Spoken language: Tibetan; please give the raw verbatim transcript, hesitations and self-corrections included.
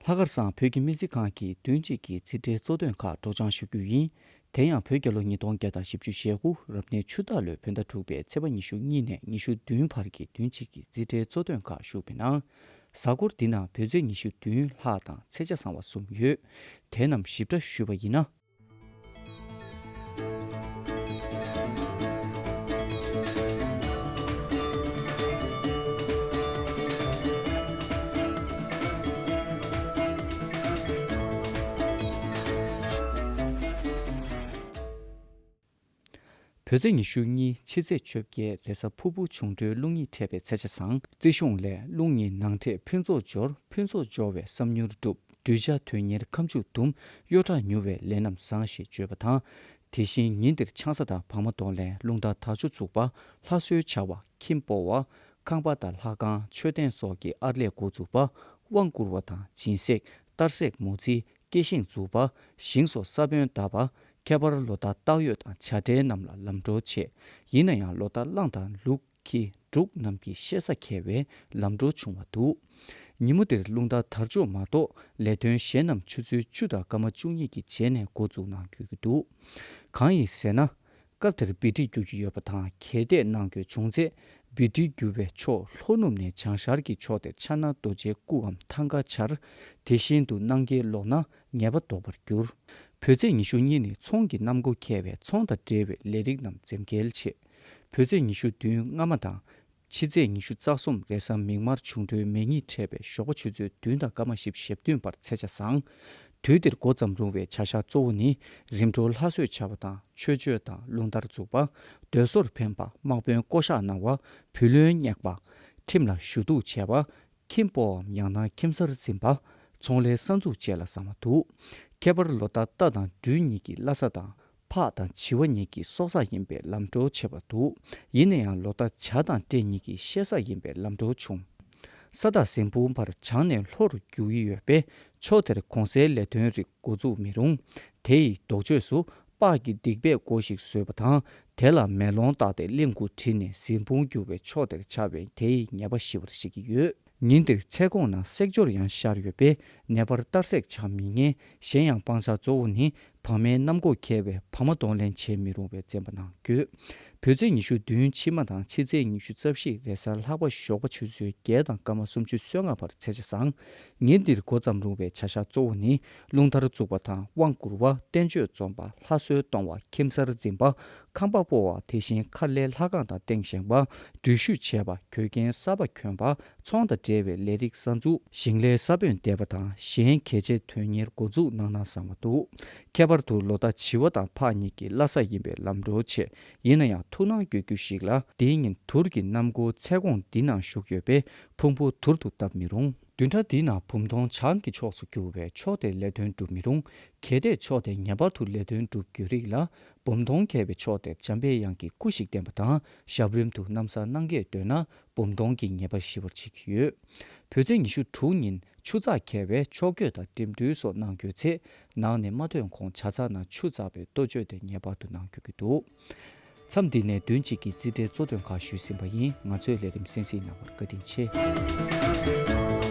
ལྷག་དཀར་བཟང་བོད་ཀྱི་སྨན་རྩིས་ཁང་གི་བདུན་གཅིག་གི་རྩིས་ཁྲའི་གཙོ་དོན་ཁག་སྒྲོག་སྦྱང་ཞུ་རྒྱུ་ཡིན། དེ་ཡང་བོད་རྒྱལ་ལོ་ཉིས་སྟོང་བརྒྱ་དང་བཞི་བཅུ་ཞེ་དགུ་རབ་གནས་ཆུ་སྟག་ལོའི་བོད་ཟླ་དྲུག་པའི་ཚེས་པ་ཉི་ཤུ་གཉིས་ནས་ཉི་ཤུ་བདུན་བར་གྱི་བདུན་གཅིག་གི་རྩིས་ཁྲའི་གཙོ་དོན་ཁག་ཞུགས་པའི་ནང་། གཟའ་འཁོར་འདི་ནང་བོད་ཚེས་ཉི་ཤུ་བདུན་ལྷག་དང་ཚེས་ཆ་བཟང་བ་གསུམ་ཡོད། དེ་རྣམས་ཞིབ་ཕྲ་ཞུས་པ་ཡིན་ན། བོད་ཚེས་ཉི་ཤུ་གཉིས་ཕྱི་ཚེས་བཅོ་བརྒྱད་རེས་གཟའ་ཕུར་བུ་འབྱུང་འཕྲོད་རླུང་གཉིས་འཕྲད་པའི་ཚེས་ཆ་བཟང་། རྩིས་གཞུང་ལས་རླུང་གཉིས་ནང་འཕྲད་ཕུན་ཚོགས་འབྱོར། ཕུན་ཚོགས་འབྱོར་བས་བསམ་མྱུར་འགྲུབ། གདུལ་བྱ་དོན་གཉེར་ཁམས་ཕྱུག་འདུམ། གཡོ་བྲག་མྱུར་བས་ལས་རྣམས་བཟང་ཞེས་བརྗོད་པ་དང་། དེ་བཞིན་ཉིན་འདིར་ཆང་ས་དང་བག་མ་གདོང་ལེན། རླུང་རྟ་དར་ལྕོག་འཛུགས་པ། ལྷ་གསོལ་བྱ་བ། ཁྱིམ་སྤོ་བ། ཁང་པ་དང་ལྷ་ཁང་མཆོད་རྟེན་སོགས་ཀྱི་ཨར་ལས་འགོ་འཛུགས་པ། དབང་བསྐུར་བ་དང་སྦྱིན་སྲེག་གཏར་སྲེག་མོ་རྩིས། སྐྱེ་ཤིང་འཛུགས་པ། ཞིང་སོགས་ས་བོན་བཏབ་པ། ཁྱད་པར་ལོ་རྟགས་སྟག་ཡོས་དང་བྱ་བྲལ་རྣམས་ལ་ལམ་འགྲོ་ཆེ། ཡིན་ན་ཡང་ལོ་རྟགས་གླང་དང་ལུག་ཁྱི་འབྲུག་རྣམས་ཀྱི་གཤེད་ས་འཁེལ་བས་ལམ་འགྲོ་བྱུང་བ་འདུག་ཉིན་མོ་འདིར་རླུང་རྟ་དར་ལྕོག་མ་གཏོགས་ལས་དོན་གཞན་རྣམས་ཆུ་ཚོད་བཅུ་དང་སྐར་མ་བཅུ་གཉིས་ཀྱི་རྗེས་ནས་འགོ་འཛུགས་གནང་དགོས་ཀྱི་འདུག་གང་ཡིན་ཟེར་ན། སྐབས་དེར་བི་ཏྲི་རྒྱུག་རྒྱུ་ཡོད་པ་དང་། གྱེས་འདེད་གནང་དགོས་བྱུང་ཚེ། བི་ཏྲི་རྒྱུག་པའི་ཕྱོགས་ལྷོ་ནུབ་ནས་བྱང་ཤར་གྱི་ཕྱོགས་དེར་ཕྱག་ན་རྡོ་རྗེའི་སྐུའམ་ཐང་ཀ་འཕྱར། དེ་བཞིན་དུ་གནང་གྱེས་ལོག་ན་ཉེས་པ་ལྡོག་པར་འགྱུར། བོད་ཚེས་ཉི་ཤུ་གཉིས་ནི་ཚོང་གི་གནམ་སྒོ་འཁེལ་བས་ཚོང་དང་འབྲེལ་བའི་ལས་རིགས་རྣམས་འཛེམ་གེལ་ཆེ། བོད་ཚེས་ཉི་ཤུ་བདུན་སྔ་མ་དང་། ཕྱི་ཚེས་ཉི་ཤུ་རྩ་གསུམ་རེས་གཟའ་མིག་དམར་འབྱུང་འཕྲོད་མེ་གཉིས་འཕྲད་པའི་ཞོགས་པ་ཆུ་ཚོད་བདུན་དང་སྐར་མ་བཞི་བཅུ་ཞེ་བདུན་བར་ཚེས་ཆ་བཟང་། དུས་འདིར་འགོ་བརྩམས་རུང་བའི་བྱ་གཞག་གཙོ་བོ་ནི། རིམ་གྲོ་ལྷ་གསོལ་བྱ་བ་དང་། མཆོད་བརྗོད་དང་རླུང་དར་འཛུགས་པ། སྡོད་སོར་འཕེན་པ། དམག་དཔོན་བསྐོ་གཞག་གནང་བ། བུ་ལོན་བསྙེགས་པ། ཁྲིམས་ལ་ཞུ་གཏུག་བྱས་པ། ཁྱིམ་སྤོའམ་ཡང་ན་ཁྱིམ་གསར་འཛིན་པ། ཚོང་ལས་གསར་འཛུགས་བཅས་ལ་བཟང་བ་འདུག་ཁྱད་པར་ལོ་རྟགས་རྟ་དང་སྦྲུལ་གཉིས་ཀྱི་བླ་གཟའ་དང་། ཕག་དང་བྱི་བ་གཉིས་ཀྱི་སྲོག་གཟའ་ཡིན་པས་ལམ་འགྲོ་ཆེ་བ་འདུག་ཡིན་ན་ཡང་ལོ་རྟགས་བྱ་དང་སྤྲེལ་གཉིས་ཀྱི་གཤེད་གཟའ་ཡིན་པས་ལམ་འགྲོ་ཆུང་། ས་བདག་ཟིན་ཕུང་བར་བྱང་ནས་ལྷོ་རུ་རྒྱུག་གི་ཡོད་པས། ཕྱོགས་དེར་གོང་གསལ་ལས་དོན་རིགས་འགོ་འཛུགས་མི་རུང་། དེ་ཡི་ལྡོག་ཕྱོགས་སུ་སྤགས་ཀྱི་སྡིག་པའི་སྒོ་ཞིག་བཟོས་པ་དང་། དེ་ལ་མེ་ལོང་བཏགས་ཏེ་གླིང་དགུ་བྲིས་ནས་ཟིན་ཕུང་རྒྱུག་པའི་ཕྱོགས་དེར་འཕྱར་བས་དེ་ཡི་ཉེས་པ་ཞི་བར་བྱེད་ཀྱི་ཡོད། ཉིན་དེར་ཚལ་གོང་ན་བསྲེག་སྦྱོར་ཡང་ཤར་ཡོད་པས་ནད་པར་གཏར་སྲེག་བྱ་མི་ཉན། གཞན་ཡང་སྤང་བྱ་གཙོ་བོ་ནི་བག་མའི་གནམ་སྒོ་འཁེལ་བས་བག་མ་གདོང་ལེན་བྱེད་མི་རུང་བས་འཛེམ་པ་གནང་དགོས། བོད་ཚེས་ཉི་ཤུ་བདུན་ཕྱི་མ་དང་ཕྱི་ཚེས་ཉི་ཤུ་རྩ་བཞི་རེས་གཟའ་ལྷག་པ་ཞོགས་པ་ཆུ་ཚོད་བརྒྱད་དང་སྐར་མ་སུམ་ཅུ་སོ་ལྔ་བར་ཚེས་ཆ་བཟང་། ཉིན་འདིར་འགོ་བརྩམས་རུང་བའི་བྱ་གཞག་གཙོ་བོ་ནི་རླུང་དར་འཛུགས་པ་དང་དབང་བསྐུར་བ། བསྟན་བཅོས་འཛོམས་པ། ལྷ་གསོལ་གཏོང་བ། ཁྱིམ་གསར་འཛིན་པ། ཁང་པ་སྤོ་བ། དེ་བཞིན་མཁར་ལས་ལྷ་ཁང་དང་སྟེང་བཞེངས་པ། འགྲུལ་བཞུད་བྱས་པ། གོས་རྒྱན་གསར་པ་གྱོན་པ། ཚོང་དང་འབྲེལ་བའི་ལས་རིགས་གསར་འཛུགས། ཞིང་ལས་ས་བོན་འདེབས་པ་དང་གཞན་གལ་ཆེ་དོན་གཉེར་འགོ་འཛུགས་གནང་ན་བཟང་བ་འདུག་ཁྱད་པར་དུ་ལོ་རྟགས་བྱི་བ་དང་ཕག་གཉིས་ཀྱི་བླ་གཟའ་ཡིན་པས་ལམ་འགྲོ་ཆེ། ཡིན་ན་ཡང་ཐུགས་སྣང་དགོས་རྒྱུ་ཞིག་ལ། འདིའི་ཉིན་དུར་གྱི་གནམ་སྒོ་ཚལ་གོང་འདི་ནང་བཞུགས་ཡོད་པས་ཕུང་པོ་དུར་དུ་བཏབ་མི་རུང་། བདུན་ཕྲག་འདིའི་ནང་བུམ་གདོང་བྱང་གི་ཕྱོགས་སུ་རྒྱུ་བས་ཕྱོགས་དེར་ལས་དོན་སྒྲུབ་མི་རུང་། གལ་ཏེ་ཕྱོགས་དེར་ངེས་པར་དུ་ལས་དོན་སྒྲུབ་རྒྱུ་རིགས་ལ། བུམ་གདོང་འཁེལ་བའི་ཕྱོགས་དེར་འཇམ་པའི་དབྱངས་ཀྱི་སྐུ་ཞིག་བསྟན་པ་དང་། ཞབས་རིམ་དུ་གནམ་ས་གནང་གེས་འདོད་ན། བུམ་གདོང་གི་ཉེས་པ་ཞི་བར་བྱེད་ཀྱི་ཡོད། བོད་ཚེས་ཉི་ཤུ་དྲུག་ཉིན་ཆུ་ཚགས་འཁེལ་བས་ཕྱོགས་བསྐྱོད་དང་འགྲིམ་འགྲུལ་སོགས་གནང་དགོས་ཚེ། ནང་ནས་མ་ཐོན་གོང་བྱ་ཚགས་ནང་ཆུ་འཛག་པའི་ལྟོ་བཅོས་དེ་ངེས་པར་དུ་གནང་དགོས་ཀྱི་འདུག་མཚམས་འདི་ནས་བདུན་གཅིག་གི་རྩིས་ཁྲའི་གཙོ་དོན་ཁག་ཞུས་ཟིན་པ་ཡིན། ང་ཚོའི་ལས་རིམ་གསན་གཟིགས་གནང་བར་བཀའ་དྲིན་ཆེ།